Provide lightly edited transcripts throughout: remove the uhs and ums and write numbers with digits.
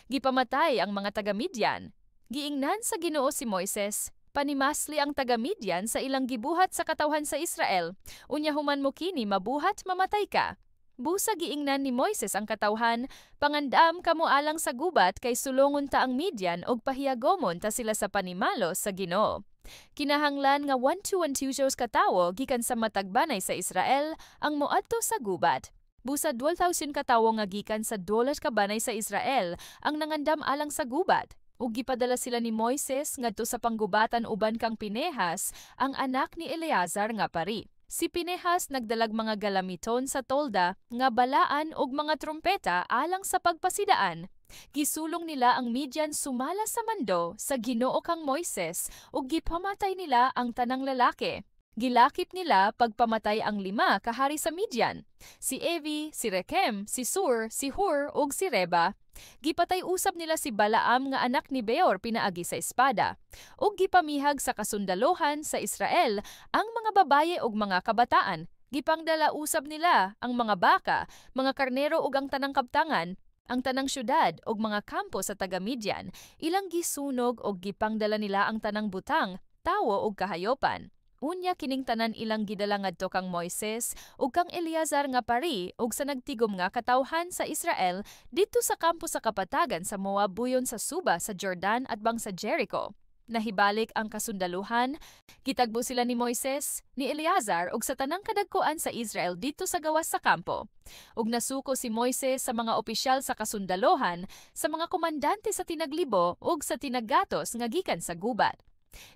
Gipamatay ang mga taga-Midian. Giingnan sa Ginoo si Moises, "Panimasli ang taga-Midian sa ilang gibuhat sa katawhan sa Israel. Unya human mo kini mabuhat, mamatay ka." Busa giingnan ni Moises ang katawhan, "Pangandam kamo alang sa gubat kay sulongon ta ang Midian ug pahiyagomon ta sila sa panimalos sa Ginoo." Kinahanglan nga 1212 ka tawo gikan sa matag banay sa Israel ang moadto sa gubat. Busa 12,000 ka tawo nga gikan sa 12 ka banay sa Israel ang nangandam alang sa gubat. Ug gipadala sila ni Moises ngadto sa panggubatan uban kang Pinehas, ang anak ni Eleazar nga pari. Si Pinehas nagdalag mga galamiton sa tolda nga balaan og mga trumpeta alang sa pagpasidaan. Gisulong nila ang Midian sumala sa mando sa Ginoo kang Moises ug gipamatay nila ang tanang lalaki. Gilakip nila pagpamatay ang lima ka hari sa Midian: si Evi, si Rekem, si Sur, si Hur ug si Reba. Gipatay usab nila si Balaam nga anak ni Beor pinaagi sa espada. Ug gipamihag sa kasundalohan sa Israel ang mga babaye ug mga kabataan. Gipangdala usab nila ang mga baka, mga karnero ug ang tanang kabtangan, ang tanang syudad ug mga kampo sa taga Midian. Ilang gisunog ug gipangdala nila ang tanang butang, tawo ug kahayopan. Unya kining tanan ilang gidala ngadto kang Moises ug kang Eleazar nga pari ug sa nagtigom nga katawhan sa Israel didto sa kampo sa kapatagan sa Moab buyon sa suba sa Jordan atbang sa Jericho. Nahibalik ang kasundaluhan, gitagbo sila ni Moises, ni Eleazar ug sa tanang kadagkoan sa Israel didto sa gawas sa kampo. Ug nasuko si Moises sa mga opisyal sa kasundalohan, sa mga komandante sa tinaglibo ug sa tinaggatos nga gikan sa gubat.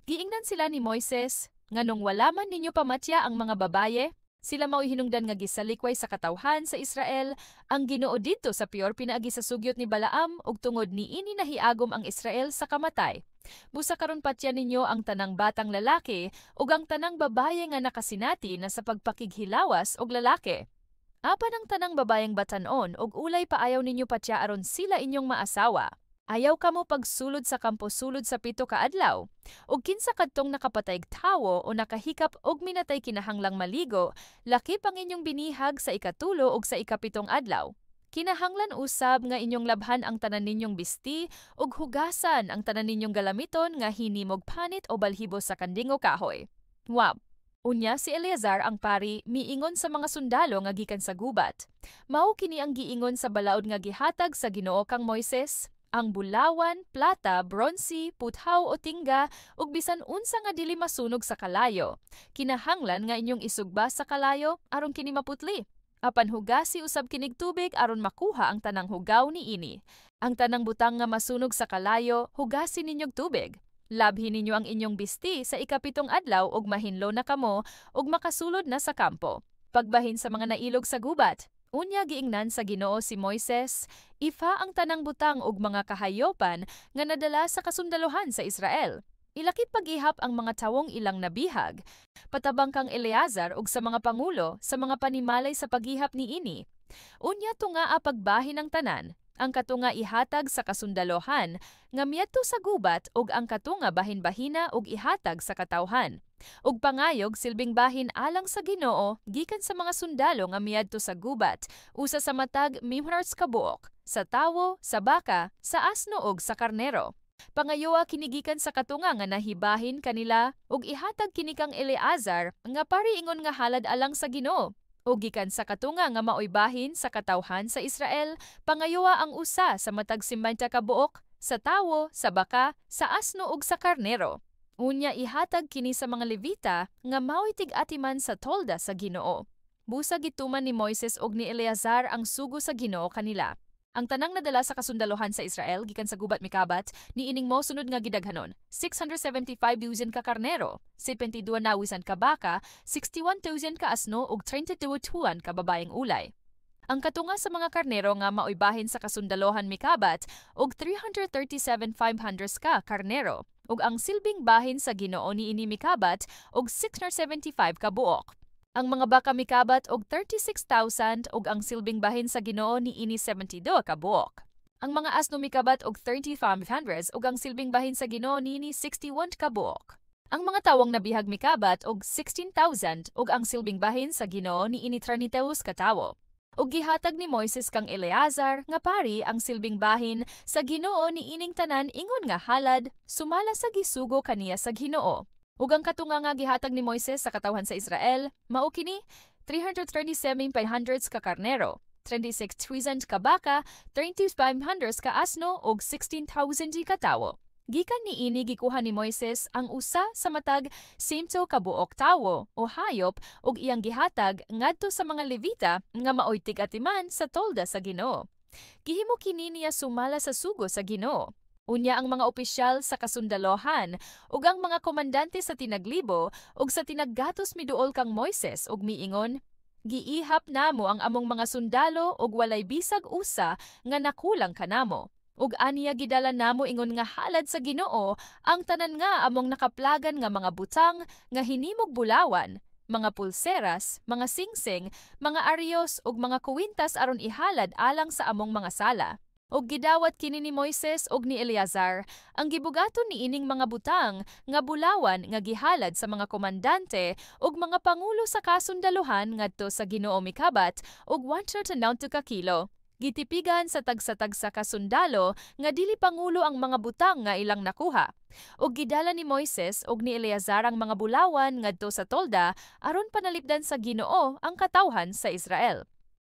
Giingnan sila ni Moises, "Nganong wala man ninyo pamatya ang mga babaye? Sila mao'y hinungdan nga gisalikway sa katawhan sa Israel ang Ginoo didto sa Peor pinaagi sa sugyot ni Balaam ug tungod niini nahiagom ang Israel sa kamatay. Busa karon patya ninyo ang tanang batang lalaki ug ang tanang babaye nga nakasinati na sa pagpakighilawas og lalaki. Apan ang tanang babayeng batan-on ug ulay paayaw ninyo patya aron sila inyong maasawa. Ayaw kamo pagsulod sa kampo sulod sa 7 ka adlaw. Ug kinsa kadtong nakapatayg tawo o nakahikap og minatay kinahanglang maligo, lakip ang inyong binihag sa 3 ug sa 7 adlaw. Kinahanglan usab nga inyong labhan ang tanan ninyong bisti ug hugasan ang tanan ninyong galamiton nga hinimog panit o balhibo sa kanding o kahoy." Wab. Unya si Eleazar ang pari miingon sa mga sundalo nga gikan sa gubat, "Mao kini ang giingon sa balaod nga gihatag sa Ginoo kang Moises: Ang bulawan, plata, bronse, puthaw o tingga ug bisan unsa nga dili masunog sa kalayo, kinahanglan nga inyong isugba sa kalayo aron kini maputli. Apan hugasi usab kinig tubig aron makuha ang tanang hugaw niini. Ang tanang butang nga masunog sa kalayo, hugasi ninyog tubig. Labhi ninyo ang inyong bisti sa 7 adlaw ug mahinlo na kamo ug makasulod na sa kampo." Pagbahin sa mga nailog sa gubat. Unya giingnan sa Ginoo si Moises, "Ifa ang tanang butang ug mga kahayopan nga nadala sa kasundaluhan sa Israel. Ilakip pag-ihap ang mga tawong ilang nabihag. Patabang kang Eleazar ug sa mga pangulo sa mga panimalay sa paghihap niini. Unya tungaa pagbahin ang tanan. Ang katunga ihatag sa kasundalohan nga miadto sa gubat ug ang katunga bahin-bahina ug ihatag sa katawhan. Ug pangayog silbing bahin alang sa Ginoo gikan sa mga sundalo nga miadto sa gubat, usa sa matag 500 ka buok, sa tawo, sa baka, sa asno ug sa karnero. Pangayoa kini gikan sa katunga nga nahibahin kanila ug ihatag kini kang Eleazar nga pari ingon nga halad alang sa Ginoo. Ug gikan sa katunga nga maoy bahin sa katawhan sa Israel, pangayoa ang usa sa matag 50 ka buok, sa tawo, sa baka, sa asno ug sa karnero. Unya ihatag kini sa mga Levita nga maoy tig-atiman sa tolda sa Ginoo." Busa gituman ni Moises ug ni Eleazar ang sugo sa Ginoo kanila. Ang tanang nadala sa kasundaluhan sa Israel gikan sa gubat mikabat niining mosunod nga gidaghanon: 675,000 ka karnero, 72,000 ka baka, 61,000 ka asno ug 32,000 ka babayeng ulay. Ang katunga sa mga karnero nga maoy bahin sa kasundalohan mikabat og 337,500 ka karnero ug ang silbing bahin sa Ginoo niini mikabat og 675 ka buok. Ang mga baka mikabat og 36,000 ug ang silbing bahin sa Ginoo niini 72 ka buok. Ang mga asno mikabat og 3,500 ug ang silbing bahin sa Ginoo niini 61 ka buok. Ang mga tawong nabihag mikabat og 16,000 ug ang silbing bahin sa Ginoo niini 32 ka tawo. Ug gihatag ni Moises kang Eleazar nga pari ang silbing bahin sa Ginoo niining tanan ingon nga halad sumala sa gisugo kaniya sa Ginoo. Ug ang katunga nga gihatag ni Moises sa katawhan sa Israel mao kini: 337,500 ka karnero, 26,000 ka baka, 3500 ka asno ug 16,000 ka tawo. Gikan niini gikuha ni Moises ang usa sa matag 100 ka buok tawo o hayop ug iyang gihatag ngadto sa mga Levita nga maoy tig-atiman sa tolda sa Ginoo. Gihimo kini niya sumala sa sugo sa Ginoo. Unya ang mga opisyal sa kasundalohan ug ang mga komandante sa tinaglibo ug sa tinaggatos miduol kang Moises ug miingon, "Giihap namo ang among mga sundalo ug walay bisag usa nga nakulang kanamo. Ug aniya gidala namo ingon nga halad sa Ginoo ang tanan nga among nakaplagan nga mga butang nga hinimog bulawan, mga pulseras, mga singsing, mga aryos ug mga kuwintas aron ihalad alang sa among mga sala." Ug gidawat kini ni Moises ug ni Eleazar ang gibugaton niining mga butang nga bulawan nga gihalad sa mga komandante ug mga pangulo sa kasundaluhan ngadto sa Ginoo mikabat og 190 ka kilo. Gitipigan sa tagsa-tagsa ka sundalo nga dili pangulo ang mga butang nga ilang nakuha. Ug gidala ni Moises ug ni Eleazar ang mga bulawan ngadto sa tolda aron panalipdan sa Ginoo ang katawhan sa Israel.